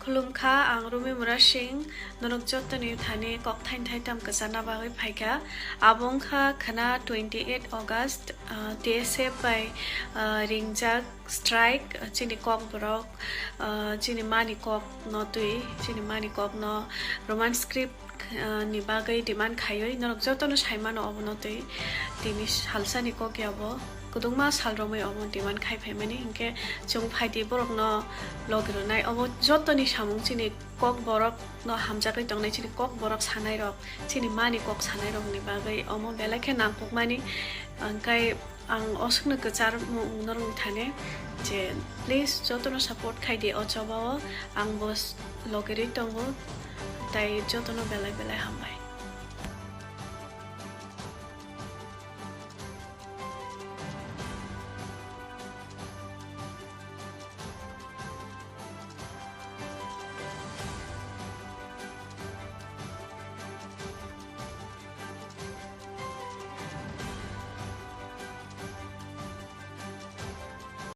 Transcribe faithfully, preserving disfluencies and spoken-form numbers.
Khulumkha, ang Rumi Murasing, norok jotoni thani kok thaini thaitam kwcharna bagwi phaikha. Abo wngkha khwna twenty eight August, ah, T S F bai, ah, ringjak strike, ah, chini kokborok, ah, chini mani kok no twi, chini mani kok no Roman script, ah, ni bagwi demand khaiwi norok jotono saimano obono twi. Tini salsani kok ya bo, kwdwngma sal romwi obo demand khai phaimani, hinkhe chwng phaidi borokno logi rwnai. Obo jotoni samung chini kokborok no hamjagwi tongnai, chini kokborok sanai rok, chini mani kok sanai rokni bagwi omo belai khe nangkukmani. Hinkhe ang oswkno kwchar mung norokni thani je please jotono support khaidi o chobao, ang bo s-, logirwi tongo, tai jotono belai belai hambai.